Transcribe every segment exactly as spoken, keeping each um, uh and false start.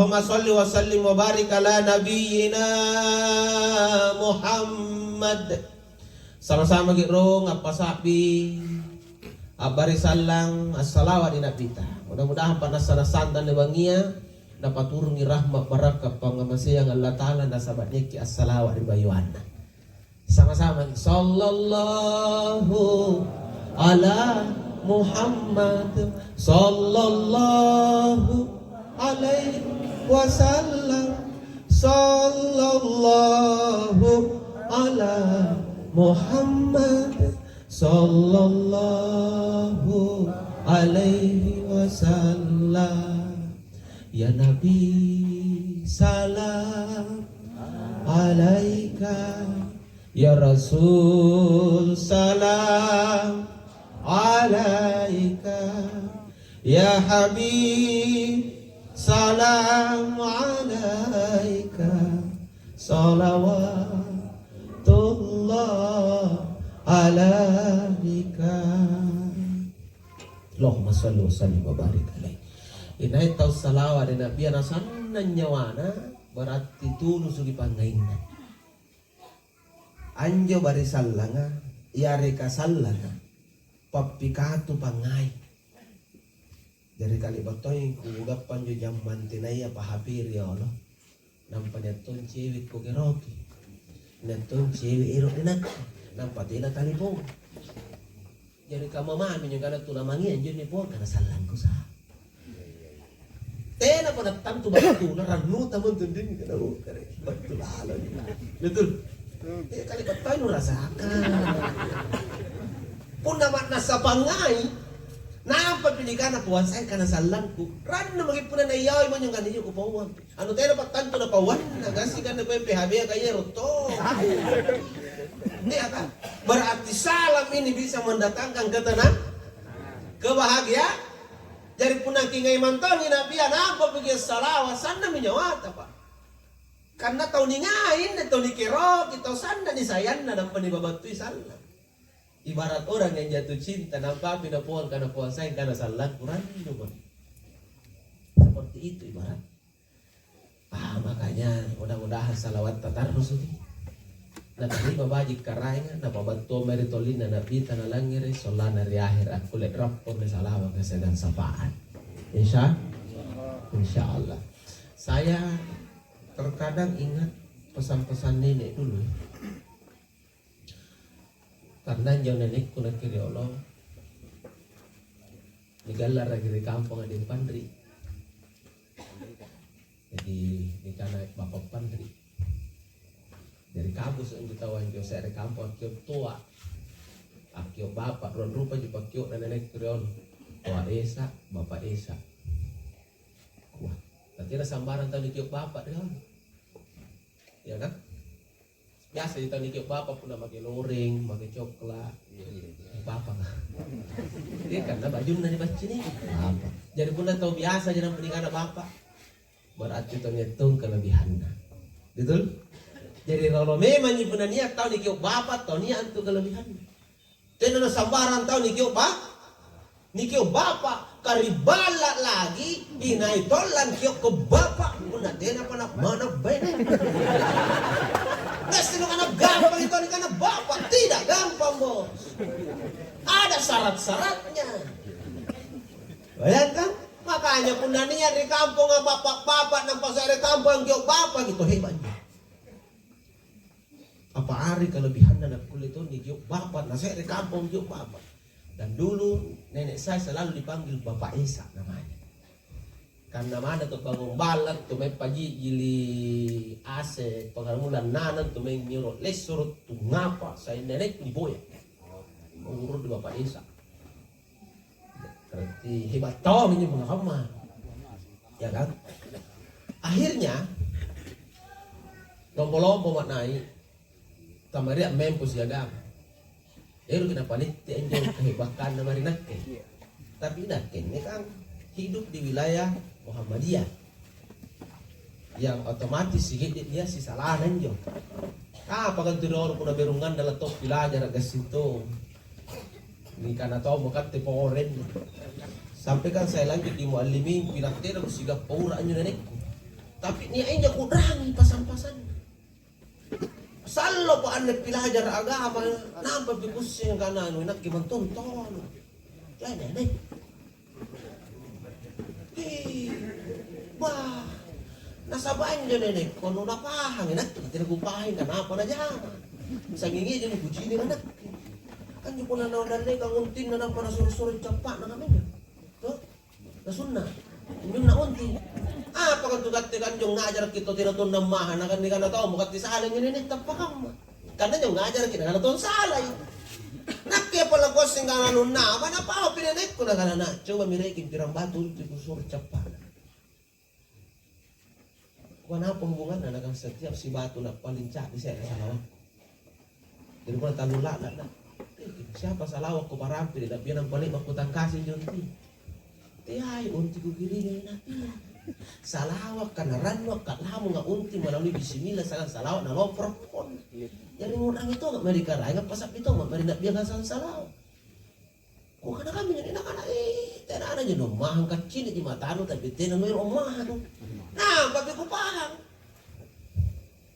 Allahumma shalli wa sallim wa barik ala nabiyyina Muhammad. Sama-sama ki rong appasa'bi abbari sallang assalawa ri Nabita. Mudah-mudahan pa'nassa-nassanta anne bangngia napaturungi rahma' barakka' pangngamaseang Allata'ala nasaba' nia'ki assalawa ri bayuanna. Sama-sama, sallallahu ala Muhammad, sallallahu alaihi wasallam, sallallahu ala Muhammad, sallallahu alaihi wasallam. Ya Nabi, salam alaika. Ya Rasul, salam alaika. Ya Habib, salam alaika. Salawatullah alaika. Allahumma shalli wa sallim wa barik alaih. Inai tau salawa ri Nabia nasannang nyawana, berarti tulusuki pangngainna. Anjo bari sallanga, yareka sallanga, pappikatu pangngai. Jari kale'ba' tongi kugappa anjo jammang tenaya pahapiri, ya Allah. Nampa nia' tong cewekko keroki, nia' tong cewe' ero' ri nakke, nampa tena talipong. Jari kamma mami injo kana tulamangi anjo ni Puang kana sallangku sa. Tenapa nattantu battuna, rannuta montunrinni kana, oh, kare, battu laloi. Betul? Eh, kale'ba' tongi nurasakang. Punna ma'nassa pangngai, nampa pi nikana Puang sai kana sallangku. Rannu maki punna naiyaoi monjo kana injo kupauang. Anu tenapa tantu napauanna, gassing kan napoeng P H B ka iyaro to. Iya kan? Berarti salam ini bisa mendatangkan ketenang-, kebahagiaan. Jari punna kingai mantongi Nabia, nampa pigi salawat, sannami nyawata, Pak. Karena tau ningai, tau nikeroki, tau sanna nisayanna, nampa nibabattui sallang. Ibarat orang yang jatuh cinta, nampa pi napoang kana Puang sai kana sallangku, rannu maki. Seperti itu ibarat. Ah, makanya mudah-mudahan salawatta tarrusuki. Natarima baji' Karaenga, napabattua mae ri tolinna Nabita nalangngere', sollana ri akhera' akkulle rappong ri salawanga siagang syafaat. Insya, insya Allah. Saya terkadang ingat pesan-pesan nenek dulu, ya. Karena injo nenekku nakke riolo, nigallaraki ri kamponga Deng Panri. Jadi, nikana Bapa' Panri. Jari kabusu' injo taua injo se're kampong akkio' toa. Akkio' bapa', ruang rupaji pakkio'na nenekku riolo. Toa Esa, Bapa' Esa. Wah, tena sambarang tau nikio' bapa' riolo. Iya kan? Biasa ji tau nikio' bapa' punna make loreng, make cokla'. Iya, iya, iya. Bapa' ka. Iya, karena bajunna nipaccini'. Bapa'. Jadi punna tau biasa ji nampa nikana bapa', berarti tau nia' tong kelebihanna. Betul? Jadi riolo memanji punna nia' tau nikio' bapa', tau nia' antu kelebihanna. Tena nasambarang tau nikio' ba-, nikio' bapa', kariballa' lagi, inai tollang kiokko bapa', punna tenapa na-, mana bene. Gassing nakana gampang itu nikana bapa', tidak gampang, Bos. Ada syarat-syaratnya. Bayangkan, makanya punna nia' ri kamponga bapa'-bapa' nampa se're kampong kio' bapa' gitu, hebat. Apa are kelebihanna nakkulle tong nikio' bapa', na se're kampong nikio' bapa'. Dan dulu nenek saya selalu dipanggil Bapak Esa namanya. Karena mana tu bangung balla', tu maeng pajijili ase, pengamulan nanang, tu maeng nyoro' lessoro', tu ngapa, sai nenek niboya. Mengurut di Bapak Esa. Berarti hebat tong ini pengalaman. Ya kan? Akhirnya, lompo-lompo ma' nai', tamaria' mempo siagang. Eroki napalitte' anjo kehebatanna mae ri nakke. Tapi nakke inni kan hidup di wilayah Muhammadiyah. Yang otomatis sikiddi' nia' sisalana injo. Apa kan tu riolo punna berunganna la to pilajara' gassing to. Nikana tommo katte porenna. Sampai kan saya lanjut di muallimin, pinatterako sigappa ura' anjo nenekku. Tapi nia' injo kuu'rangi pasang-pasanna. Sallopa anne pilajara' agama, nampa pikussing kana anu, inakke mantong tolo. Lai nenekku. Hei, bah, nasaba' anjo nenekko nu napahang, inakke tena kupahang kanapa najama. Sangnging ijami kucini' anakku. Anjo punna naung dallekang untinna nampa nasuro-suro cappa'na kaminjo. To? Nasunna'. Injunna unti. Apa kantu katte kanjo ngajarakki tau tena tonna maha, nakanni kana tau mo katte salai anjo nenetta pakamma. Karena injo ngajarakki nakana tong salai. Nakke pala kuasseng kana anunna, apa napau pi nenekku nakana, "Nak, coba mi reking pirang batu untu kusuro cappa'na." Kua, "Apa hubunganna?" Nakana, "Setiap sibatu na paling ca'di se're salawakku." Jadi punna tallu la'na, "Nak, siapa salawakko parampi ri Nabia nampa le'ba' kutangkasi injo unti?" "Teai unti kukiringi ri Nabia. Salawakka narannu akkalamunga unti melalui bismillah, sala-, salawat naloporo pokokna. Jari ngu'rangi tonga' mae ri Karaenga, pasa'bi tonga' mae ri Nabia ngasang salawat." Kukana kaminjo inangana, "Eh, tenana ji naumahang, kaccini'ji matanu, tapi tena nuero' ammahang." Nampa pi kupahang.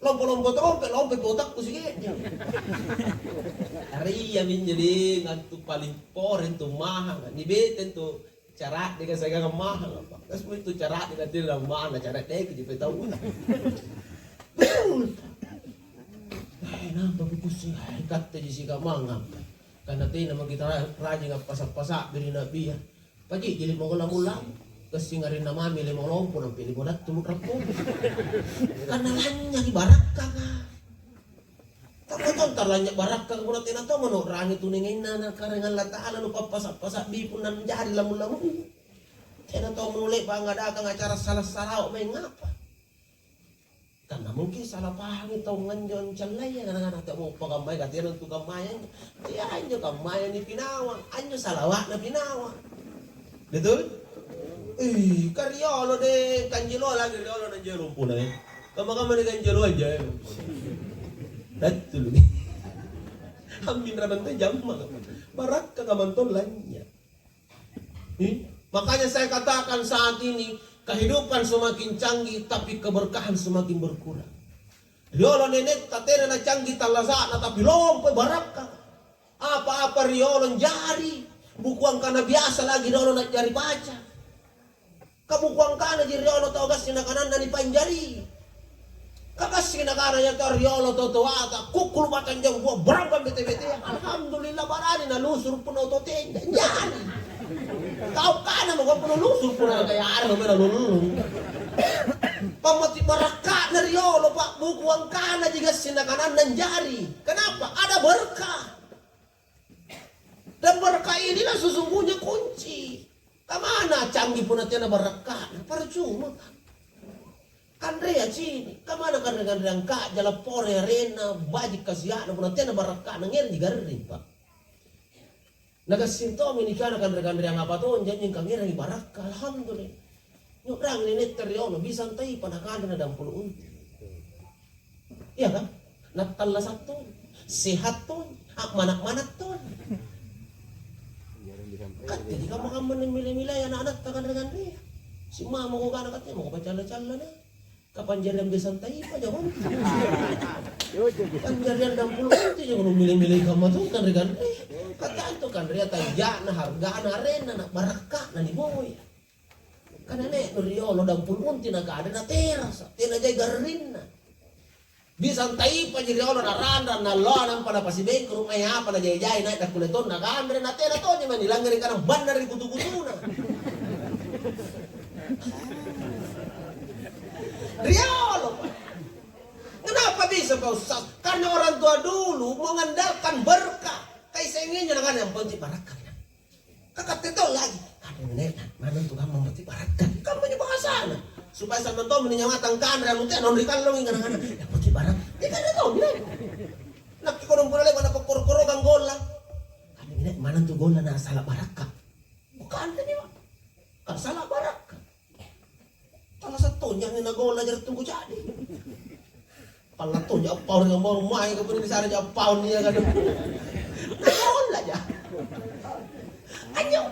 Lompo-lompo trompe', lompo botakku sike'de'. Ria minjo deh, ngantu paling pore intu mahang, nibete intu cara'deka siagang ammahang apa. Terus itu cara'deka tena ammahang, cara'deka ji petau. Eh, nampa kukussing, "Hai, katte ji sikamang apa?" Karena tena maki tara-, rajing appasa'-pasa'bi ri Nabia. Paji-, jili mako lamung-lamung. Gassing arinna mami lemo lompo nampa lemo dattu lu'rappo. Karena lanynyaki barakkaka. Tau tong talanya barakkaka punna tena tau mano rangi tunengenna na Karaeng Allata'ala nu pappasa'-pasa'bi punna anjari lamung-lamung. Tena tau mano le'ba' angngadakang acara sala-salawa maeng apa. Karena mungkin salah pahangi tau nganjo ancallaya, kadang-kadang tau mau pagammai, katena antu kammaya anjo. Iya, anjo kammaya nipinawang, anjo salawa'na pinawang. Betul? Ih, ka riolo deh, kanjeloa lagi riolo na jero puna, eh. Kamma-kamma ni kanjeloa aja, eh. Betul. Amminra bantai jamma. Barakka kamantong lanya. Hmm? Makanya saya katakan saat ini, kehidupan semakin canggih, tapi keberkahan semakin berkurang. Riolo nenetta tena nacanggih tallasa'na, tapi lompo barakka. Apa-apa riolo anjari, bukuang kana biasa lagi riolo na'jari baca. Kabukuang kana ji riolo tau gassing nakananna nipanjari. Kagassing nakana ia tau riolo tau toata, kukkulu batang jambua, barang bete-betea. Alhamdulillah, barani nalusuru punna oto tenja. Jari. Kau kana mo punna lusuru punna kaya are mo mena lululung. Pammati barakka'na riolo, Pak, bukuang kana ji gassing nakananna jari. Kenapa? Ada berkah. Dan berkah inilah sesungguhnya kunci. Kamana canggih punna tena barakka'na? Percuma. Kanrea cini', kamana kanre-kanreang ka'jala pore arenna, baji' kasia'na punna tena barakka'na, ngerangi garring, Pak. Nagassing tommi nikana kanre-kanreang apa tonja anjo kangerangi barakka, alhamdulillah. Nyu'rangi nenetta riolo, bisang taipa nakanre na dampulu untu. Iya kan? Nattallasa' tong, sehat tong, a'mana'-mana' tong. Katte ji kamma-kamma mile-milei ana'-anatta kanre-kanrea. Simmamako kana katte mako pacalla-callana. Kapanjariang bisang taipa jawang. Panjariang dampulu untu jawang mile-milei kamma tong kanre-kanre. Katte antu kanrea tanja'na, hargana, arenna, na barakka'na niboi. Kana ne'no riolo dampulu unti nakanre naterasa, tena jai garrinna. Bisang taipaji riolo naranrang nalloa nampa napasibengkuru' mae apa najai-jai nai' dakkulle tonna kanre, natena tonji mae nilangngere' kana banna ri kutu-kutuna. Riolo. Kenapa bisa, Pak Ustaz? Karena orang tua dulu mengandalkan berkah. Kaisenginjo nakana yang penting barakka. Kakatte to lagi. Aduh, Nek, manna tu kamma mati barakka. Kamma njo bahasana. Supaya sampeyan to meni nyamata kanre anu teh, naung ri kallongi kadang-kadang. Yang penting barakka. Ikanre to, Nek. Nakke kodong pole le'ba' napakkoro-korokang golla. Aduh, Nek, manna tu golla na sala barakka. Bukan tadi, Pak. Kan sala barakka. Talasa' tonja anne nagolla jari tunggu jadi. Palla tonja appau ri kamma mae, kapang disare ja appau nia' kan. Nagolla ja. Anjo.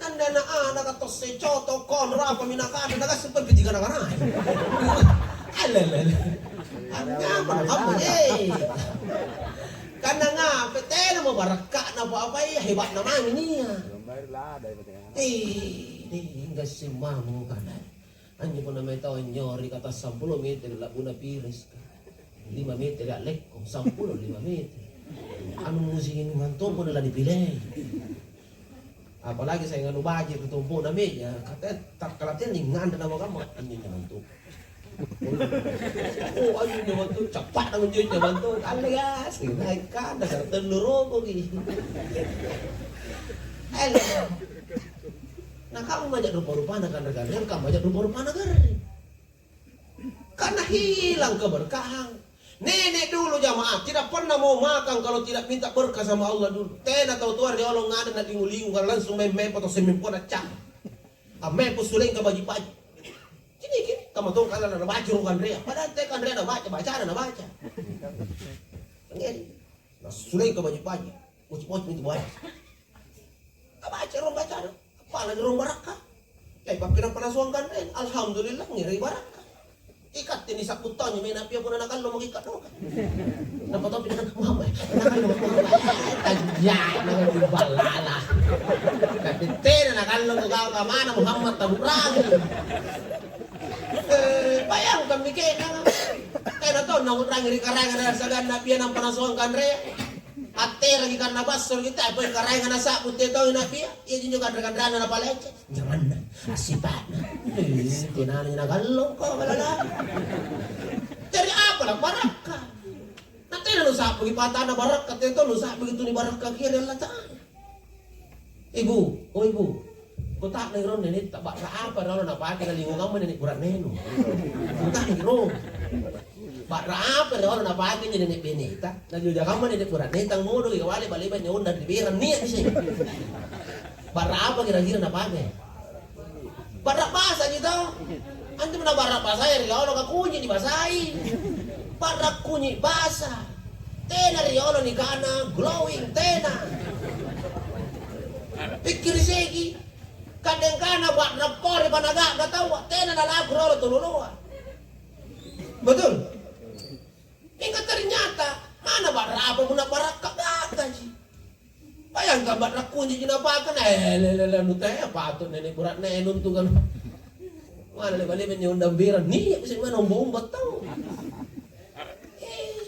Tandana Naka tosse coto konro apa minakana, nagassi peppi tiga nakana. Alelele. Anyapa na kamu, eh. Karena ngape tena mo barakka'na apa-apa iya, hebatna mami nia. Eh, deh, enggak semua mo kana. Anjo punna mae tau anjo ri kata sampulo metere la'buna piris, lima metere a'lekko, sampulo lima metere. Anu musim inungang tommo na lanipilei. Apalagi saya nganu baji ri tompo'na meja, katanya takkala tenning nganre nawa kamma, anjo nyamantu. Oh, anjo nyamantu, cappa'na anjo nyamantu, alle gas, naik kanda, tellu rokoki. Alle. Nah, kamu banyak rupa-rupana kanre-kanre, kamu banyak rupa-rupana garring. Karena hilang keberkahan. Nenek dulu jamaah tidak pernah mau makan kalau tidak minta berkah sama Allah dulu. Tena tau toa riolo ngadeng na lingu-lingu, kan langsung main-main potong semimpo na cah. Ammempo suleng ka baji-baji. Cini kini kama tong kala na baca rong kanrea. Padahal te kanrea na baca, bacana na baca. Ngeri. Na suleng ka baji-baji. Moci-moci itu baca. Kabaca rong bacana, apalagi rong barakka. Eh, pappinang panasuang kanre, alhamdulillah, ngerai barakka. Ikatte nisabbu taunjo, mena pia punna nakallo maki kaddoka. Nampa topi nakana, "Muhammad, nakallo maki Muhammad." Eh, tajja'na maki balala. Tapi tena nakallo kau kamana Muhammad taburangi. Eh, bayangkan mi ke'nanga. Tena tau nau'rangi ri karaenga na saganna pia nampa nasuang kanre. Atteraki karena bassoroki, tapi karaenga nasa'bu te tau inapia, iaji injo kanre-kanreanna napalece. Nyamanna, assipa'na. Eh, tenana nakallongko, balala. Jari apa la barakka? Na tena nusa'buki patana barakka, te tau nusa'buki tuni barakkakia ri Allata'ala. Ibu, oh ibu, kuta'nang ro nenetta, ba'ra apa riolo napake nalingungamma nene' bura'nenu? Kuta'nang ro. Ba'ra apa riolo napake nene' beneta? Najojakamma nene' bura'neta, modoki kawale bale-bale ondang ri berang nia' isse. Ba'ra apa kira-kira napake? Ba'ra basaji to? Antu punna ba'ra basaya riolo ka kunyi' nibasai. Ba'ra kunyi' basa. Tena riolo nikana glowing, tena. Pikkiri segi, kadang kana ba'ra pore panaga'ga taua, tena nalaku riolo tololoa. Betul? Mingka ternyata, mana ba'ra apa punna barakka gagaji. Bayangkan ba'ra kunyi'ji napakana, eh, lelele, anu teh, patut nene' bura'ne nuntu kan. Mana leba-leba nyaundang berang, nia' bisa mana umba-umba tau. Eh,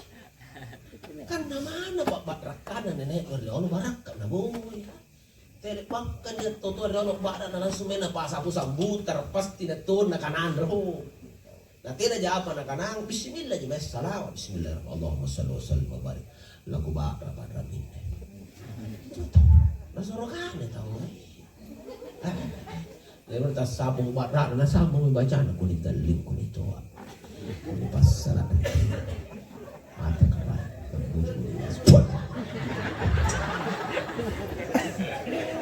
kan namana ba'rakkana nene' riolo barakka naboi. Tere' bakka nia' tau toa riolo ba'ra na langsung mena pasabu-sabu, terpasti na tonna kananro. Na tenaja apa nakanang, bismillahji mae salawa', bismillah, Allahumma shalli wa sallim wa barik. Laku ba'ra ba'ra minne. Nasuro kale tau. Lalu tassambung ba'ra, nasambung bacana, kuni talling, kuni toa. Kuni passala'. Mate karaeng.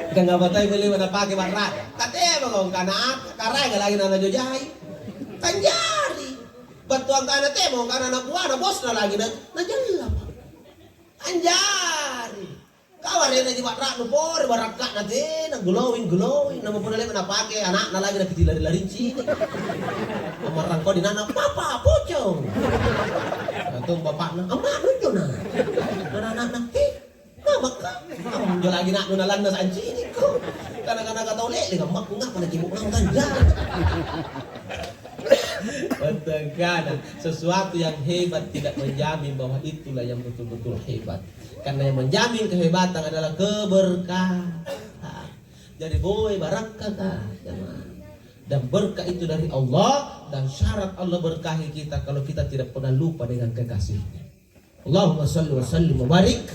Kangapa tai beli pada pake ba'ra? Katema kau kana karaeng lagi nana jojai. Kanjari. Battuang kana tema kana anak buahna bosna lagi na najalla. Anjari. Kau arenaji ba'ra'nu pore barakka'na tena glowing glowing. Nama punna le'ba napake ana'na lagi napiti lari-laring cini'. Ammarrang kodi nana, "Papa, pocong!" Antu bapa'na, "Amma'nu injo na." Nana ana'na, "He, mamakka?" Amminjo lagi na'nu nalanna sancini'ko. Kana-kana katau le'leng ammakku ngapa nakibu' naung tanja. Batangkana, sesuatu yang hebat tidak menjamin bahwa itulah yang betul-betul hebat. Karena yang menjamin kehebatan adalah keberkahan. Jadi boe barakkaka, jamaah. Dan berkah itu dari Allah, dan syarat Allah berkahi kita kalau kita tidak pernah lupa dengan kekasihnya. Allahumma salli wa sallim wa barik